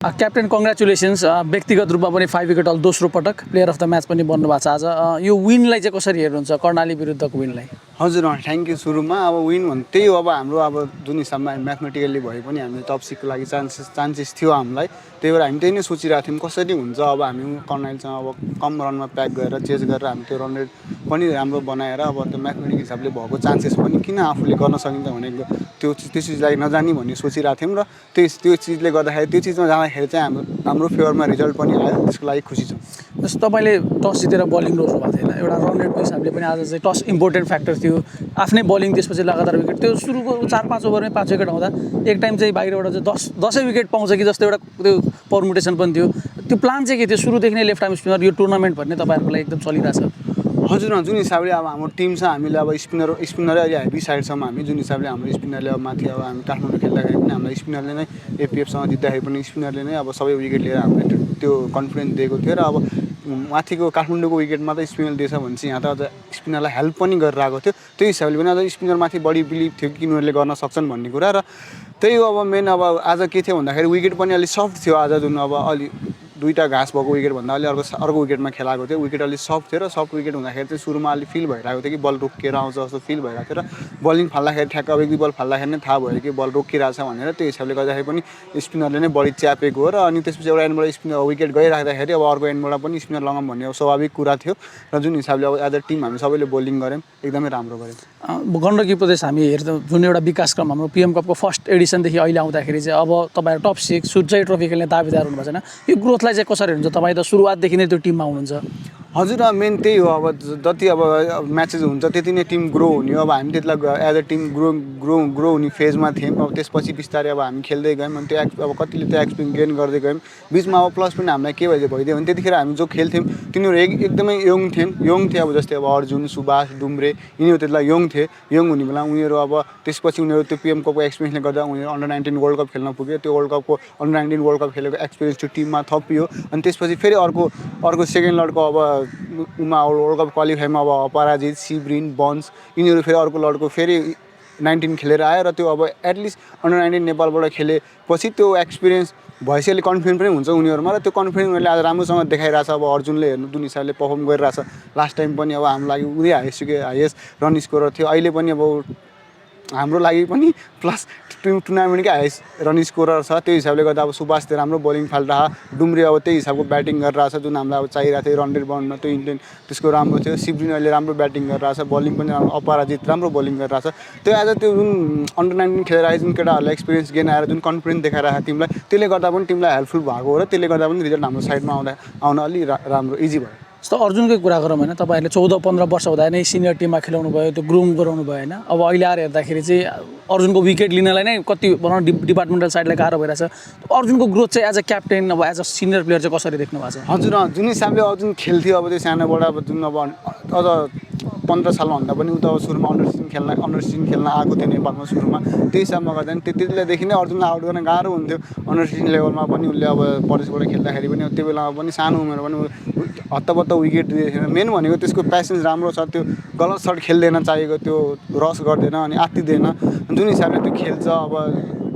Captain congratulations व्यक्तिगत रूपमा पनि 5 विकेट अल दोस्रो पटक प्लेयर अफ द म्याच पनि बन्नु भएको छ आज यो विनलाई चाहिँ कसरी हेर्नुहुन्छ कर्णाली विरुद्धको विनलाई हजुर थ्याङ्क यू सुरुमा अब विन भन्नु त्यही हो अब हाम्रो अब जुन हिसाबमा म्याथमेटिकल्ली भए पनि हामी टप सिक्सको लागि चान्सेस थियो हामीलाई त्यही भएर हामी त्यही नै सोचिरहेको थियौँ कसरी हुन्छ अब हामी कर्णालीसँग अब कम रनमा प्याक गरेर चेज गरेर हामी त्यो रन रेट पनि राम्रो बनाएर अब त्यो म्याथमेटिक हिसाबले भएको चान्सेस पनि किन आफूले गर्न सकिन्छ भनेको त्यो चिजलाई नजानी भन्ने सोचिरहेको थियौँ र त्यो चिजले गर्दाखेरि त्यो चिजमा जाँदाखेरि चाहिँ हाम्रो फेभरमा रिजल्ट पनि आयो त्यसको लागि खुसी छौँ। जस्तो तपाईँले टस जितेर बलिङ रोज्नु भएको थिएन एउटा रन रेटको हिसाबले पनि आज चाहिँ टस इम्पोर्टेन्ट फ्याक्टर थियो आफ्नै बलिङ त्यसपछि लगातार विकेट त्यो सुरुको 4-5 ओभरमै 5 विकेट आउँदा एक टाइम चाहिँ बाहिरबाट चाहिँ 10 विकेट पाउँछ कि जस्तो एउटा त्यो पर्मुटेसन पनि थियो त्यो प्लान चाहिँ के थियो सुरुदेखि नै लेफ्ट आर्म स्पिनर यो टुर्नामेन्ट भन्ने तपाईँहरूको लागि एकदम चलिरहेछ हजुर जुन हिसाबले अब हाम्रो टिम छ हामीले अब स्पिनरै अहिले हेभी साइडसम्म हामी जुन हिसाबले हाम्रो स्पिनरले अब माथि अब हामी काठमाडौँ खेल्दाखेरि पनि हामीलाई स्पिनरले नै एपिएफसँग जित्दाखेरि पनि स्पिनरले नै अब सबै विकेट लिएर हामीले त्यो कन्फिडेन्स दिएको थियो र अब माथिको काठमाडौँको विकेटमा त स्पिनरले दिएछ भने चाहिँ यहाँ त अझ स्पिनरलाई हेल्प पनि गरेर आएको थियो त्यही हिसाबले पनि अझ स्पिनरमाथि बढी बिलिभ थियो कि उनीहरूले गर्न सक्छन् भन्ने कुरा र त्यही हो अब मेन अब आज के थियो भन्दाखेरि विकेट पनि अलिक सफ्ट थियो आज जुन अब अलि दुईवटा घाँस भएको विकेट भन्दा अलि अर्को विकेटमा खेलाएको थियो विकेट अलिक सफ्ट थियो र सफ्ट विकेट हुँदाखेरि चाहिँ सुरुमा अलिक फिल भइरहेको थियो कि बल रोकिएर आउँछ जस्तो फिल भइरहेको थियो र बलिङ फाल्दाखेरि ठ्याक्क अब एक दुई बल फाल्दाखेरि नै थाहा भयो कि बल रोकिरहेछ भनेर त्यो हिसाबले गर्दाखेरि पनि स्पिनरले नै बढी च्यापेको हो र अनि त्यसपछि एउटा एन्डबाट स्पिनर विकेट गइराख्दाखेरि अब अर्को एन्डबाट पनि स्पिनर लगाऊँ भन्ने अब स्वाभाविक कुरा थियो र जुन हिसाबले अब एज अ टिम हामी सबैले बोलिङ गऱ्यौँ एकदमै राम्रो गऱ्यौँ। गण्डकी प्रदेश हामी हेर्दा जुन एउटा विकासक्रम हाम्रो पिएम कपको फर्स्ट एडिसनदेखि अहिले आउँदाखेरि चाहिँ अब तपाईँहरू टप 6 सूर्य ट्रफी खेल्ने दावेदार हुनुभएको छैन यो ग्रोथलाई चाहिँ कसरी हुन्छ तपाईँ त सुरुवातदेखि नै त्यो टिममा हुनुहुन्छ। हजुर मेन त्यही हो अब जति अब म्याचेस हुन्छ त्यति नै टिम ग्रो हुने हो अब हामी त्यतिलाई एज अ टिम ग्रो हुने फेजमा थियौँ अब त्यसपछि बिस्तारै अब हामी खेल्दै गयौँ अनि त्यो अब कतिले त्यो एक्सपिरियन्स गेन गर्दै गयौँ बिचमा अब प्लस पनि हामीलाई के भइदियो भने त्यतिखेर हामी जो खेल्थ्यौँ तिनीहरू एकदमै यङ थिए अब जस्तै अब अर्जुन सुभाष डुम्रे यिनीहरू त्यतिलाई यङ थिए यङ हुने बेला उनीहरू अब त्यसपछि उनीहरू त्यो पिएम कपको एक्सपिरियन्सले गर्दा उनीहरू अन्डर 19 वर्ल्ड कप खेल्न पुग्यो त्यो वर्ल्ड कपको अन्डर 19 वर्ल्ड कप खेलेको एक्सपिरियन्स त्यो टिममा थपियो अनि त्यसपछि फेरि अर्को सेकेन्ड लडको अब उमा वर्ल्ड कप क्वालिफाईमा अब अपराजित सिब्रिन बन्स यिनीहरू फेरि अर्को लडको फेरि 19 खेलेर आयो र त्यो अब एटलिस्ट अन्डर 19 नेपालबाट खेलेपछि त्यो एक्सपिरियन्स भएपछि अलिक कन्फिडेन्ट पनि हुन्छ उनीहरूमा र त्यो कन्फिडेन्स उनीहरूले आज राम्रोसँग देखाइरहेछ अब अर्जुनले हेर्नु जुन हिसाबले पर्फर्म गरिरहेछ लास्ट टाइम पनि अब हाम्रो लागि उही हाइएस्ट रन स्कोरर थियो अहिले पनि अब हाम्रो लागि पनि प्लस टुर्नामेन्टकै हाइएस्ट रन स्कोरर छ त्यो हिसाबले गर्दा अब सुभाषले राम्रो बोलिङ फालिरहेको डुम्रे अब त्यही हिसाबको ब्याटिङ गरिरहेछ जुन हामीलाई अब चाहिरहेको थियो रन रेट बनाउन त्यो इन्टेन्ट त्यसको राम्रो थियो सिब्रिन अहिले राम्रो ब्याटिङ गरिरहेछ बोलिङ पनि अपराजित राम्रो बोलिङ गरिरहेछ त्यो आज त्यो जुन अन्डर 19 खेलेर आयो जुन केटाहरूलाई एक्सपिरियन्स गेन आएर जुन कन्फिडेन्स देखाइरहेको टिमलाई त्यसले गर्दा पनि टिमलाई हेल्पफुल भएको हो र त्यसले गर्दा पनि रिजल्ट हाम्रो साइडमा आउन अलि राम्रो इजी भयो। जस्तो अर्जुनकै कुरा गरौँ होइन तपाईँहरूले 14-15 वर्ष हुँदा नै सिनियर टिममा खेलाउनु भयो त्यो ग्रुम गराउनु भयो होइन अब अहिले आएर हेर्दाखेरि चाहिँ अर्जुनको विकेट लिनलाई नै कति भनौँ डिपार्टमेन्टल साइडलाई गाह्रो भइरहेछ अर्जुनको ग्रोथ चाहिँ एज अ क्याप्टेन अब एज अ सिनियर प्लेयर चाहिँ कसरी देख्नु भएको छ। हजुर जुन हिसाबले अर्जुन खेल्थ्यो अब त्यो सानोबाट अब जुन अब अझ 15 सालमा भन्दा पनि उ त अब सुरुमा अन्डर 16 खेल्न आएको थियो नेपालमा सुरुमा त्यो हिसाबमा गर्दा पनि त्यतिबेलादेखि नै अर्जुनलाई आउट गर्न गाह्रो हुन्थ्यो अन्डर 16 लेभलमा पनि उसले अब परदेशबाट खेल्दाखेरि पनि त्यो बेलामा पनि सानो उमेरमा पनि हत्तपत्त विकेट दिएको थिएन मेन भनेको त्यसको प्यासेन्स राम्रो छ त्यो गलत सर्ट खेल्दैन चाहिएको त्यो रस गर्दैन अनि आत्तिदैन जुन हिसाबले त्यो खेल्छ अब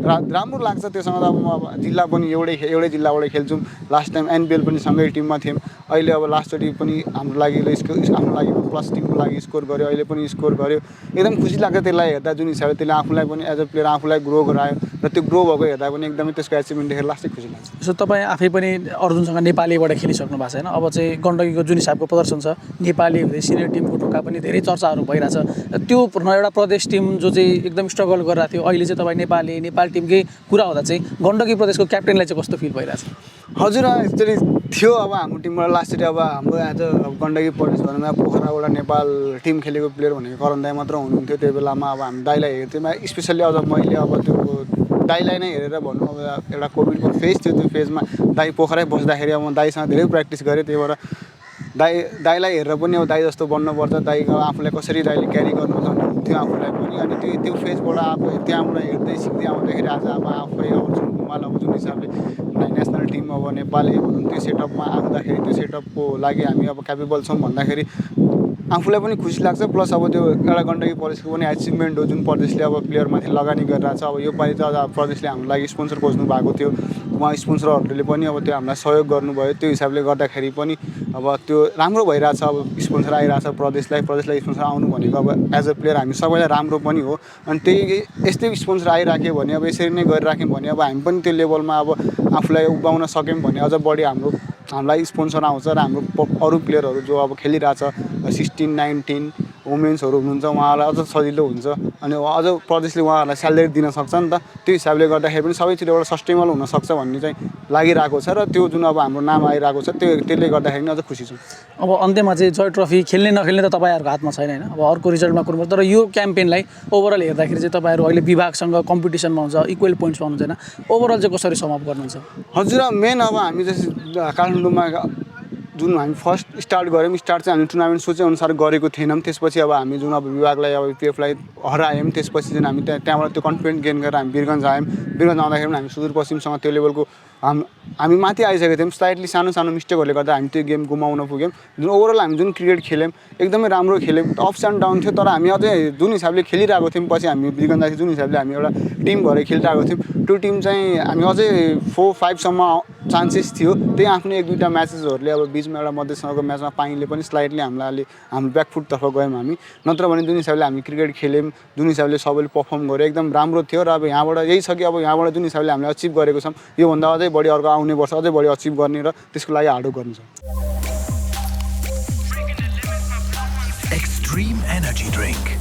राम्रो लाग्छ त्योसँग त अब म अब जिल्ला पनि एउटै जिल्लाबाट खेल्छौँ लास्ट टाइम एनपिएल पनि सँगै टिममा थियौँ अहिले अब लास्टचोटि पनि हाम्रो लागि प्लस टिमको लागि स्कोर गर्यो अहिले पनि स्कोर गर्यो एकदम खुसी लाग्छ त्यसलाई हेर्दा जुन हिसाबले त्यसले आफूलाई पनि एज अ प्लेयर आफूलाई ग्रो गरायो र त्यो ग्रो भएको हेर्दा पनि एकदमै त्यसको एचिभमेन्ट देखेर लास्टै खुसी लाग्छ। सो तपाईँ आफै पनि अर्जुनसँग नेपालीबाट खेलिसक्नु भएको छैन अब चाहिँ गण्डकीको जुन हिसाबको प्रदर्शन छ नेपाली हुँदै सिनियर टिमको ढोका पनि धेरै चर्चाहरू भइरहेछ त्यो एउटा प्रदेश टिम जो चाहिँ एकदम स्ट्रगल गरिरहेको थियो अहिले चाहिँ तपाईँ नेपाल टिमकै कुरा हुँदा चाहिँ गण्डकी प्रदेशको क्याप्टेनलाई चाहिँ कस्तो फिल भइरहेछ। हजुर एक्चुअली थियो अब हाम्रो टिमबाट लास्टचोटि अब हाम्रो एज अ गण्डकी प्रदेश भनौँ पोखराबाट नेपाल टिम खेलेको प्लेयर भनेको करण दाइ मात्र हुनुहुन्थ्यो त्यो बेलामा अब हामी दाइलाई हेर्थ्यौँ स्पेसल्ली अझ मैले अब त्यो दाइलाई नै हेरेर भनौँ अब एउटा कोभिडको फेज थियो त्यो फेजमा दाइ पोखरै बस्दाखेरि अब म दाइसँग धेरै प्र्याक्टिस गरेँ त्यही भएर दाइलाई हेरेर पनि अब दाइ जस्तो बन्नुपर्छ दाइको आफूलाई कसरी दाइले क्यारी गर्नु हुन्थ्यो आफूलाई पनि अनि त्यो फेजबाट अब त्यहाँबाट हेर्दै सिक्दै आउँदाखेरि आज अब आफै अर्जुन कुमार अब जुन हिसाबले नेसनल टिम अब नेपाली भनौँ त्यो सेटअपमा आउँदाखेरि त्यो सेटअपको लागि हामी अब क्यापेबल छौँ भन्दाखेरि आफूलाई पनि खुसी लाग्छ प्लस अब त्यो एउटा गण्डकी प्रदेशको पनि एचिभमेन्ट हो जुन प्रदेशले अब प्लेयरमाथि लगानी गरिरहेको छ। अब यो पालि त अब प्रदेशले हाम्रो लागि स्पोन्सर खोज्नु भएको थियो, उहाँ स्पोन्सरहरूले पनि अब त्यो हामीलाई सहयोग गर्नुभयो। त्यो हिसाबले गर्दाखेरि पनि अब त्यो राम्रो भइरहेछ। अब स्पोन्सर आइरहेछ प्रदेशलाई स्पोन्सर आउनु भनेको अब एज अ प्लेयर हामी सबैलाई राम्रो पनि हो। अनि त्यही यस्तै स्पोन्सर आइराख्यो भने अब यसरी नै गरिराख्यौँ भने अब हामी पनि त्यो लेभलमा अब आफूलाई उभाउन सक्यौँ भने अझ बढी हामीलाई स्पोन्सर आउँछ र हाम्रो अरू प्लेयरहरू जो अब खेलिरहेछ 16, 19 वुमेन्सहरू हुनुहुन्छ उहाँहरूलाई अझ सजिलो हुन्छ अनि अझ प्रदेशले उहाँहरूलाई स्यालेरी दिन सक्छ नि त। त्यो हिसाबले गर्दाखेरि पनि सबैतिरबाट सस्टेबल हुनसक्छ भन्ने चाहिँ लागिरहेको छ र त्यो जुन अब हाम्रो नाम आइरहेको छ त्यसले गर्दाखेरि पनि अझ खुसी छु। अब अन्त्यमा चाहिँ जय ट्रफी खेल्ने नखेल्ने त तपाईँहरूको हातमा छैन होइन, अब अर्को रिजल्टमा कुर्नु पर्छ। तर यो क्याम्पेनलाई ओभरअल हेर्दाखेरि चाहिँ तपाईँहरू अहिले विभागसँग कम्पिटिसनमा हुन्छ, इक्वल पोइन्ट्समा हुनुहुन्छ होइन, ओभरअल चाहिँ कसरी समाप्त गर्नुहुन्छ? हजुर मेन अब हामी चाहिँ काठमाडौँमा जुन हामी फर्स्ट स्टार्ट गऱ्यौँ, स्टार्ट चाहिँ हामी टुर्नामेन्ट सोचे अनुसार गरेको थिएनौँ। त्यसपछि अब हामी जुन अब विभागलाई अब पिएफलाई हरायौँ, त्यसपछि चाहिँ हामी त्यहाँबाट त्यो कन्फिडेन्स गेन गरेर हामी वीरगञ्ज आयौँ। वीरगञ्ज आउँदाखेरि पनि हामी सुदूरपश्चिमसँग त्यो लेभलको हामी माथि आइसकेको थियौँ। स्लाइटली सानो मिस्टेकहरूले गर्दा हामी त्यो गेम गुमाउन पुग्यौँ। जुन ओभरअल हामी जुन क्रिकेट खेल्यौँ एकदमै राम्रो खेल्यौँ, अप्स एन्ड डाउन थियो तर हामी अझै जुन हिसाबले खेलिरहेको थियौँ पछि हामी वीरगञ्ज जुन हिसाबले हामी एउटा टिम भएर खेलिरहेको थियौँ त्यो टिम चाहिँ हामी अझै 4-5 सम्म चान्सेस थियो। त्यही आफ्नो 1-2 म्याचेसहरूले अब बिचमा एउटा मध्यसँगको म्याचमा पानीले पनि स्लाइटली हाम्रो ब्याकफुटतर्फ गयौँ हामी। नत्र भने जुन हिसाबले हामी क्रिकेट खेल्यौँ, जुन हिसाबले सबैले पर्फर्म गर्यो एकदम राम्रो थियो। र अब यहाँबाट यही छ कि अब यहाँबाट जुन हिसाबले हामीले अचिभ गरेको छौँ योभन्दा अझै बढी अर्को आउने वर्ष अझै बढी अचिभ गर्ने र त्यसको लागि हार्ड वर्क गर्नु छ। Extreme Energy Drink.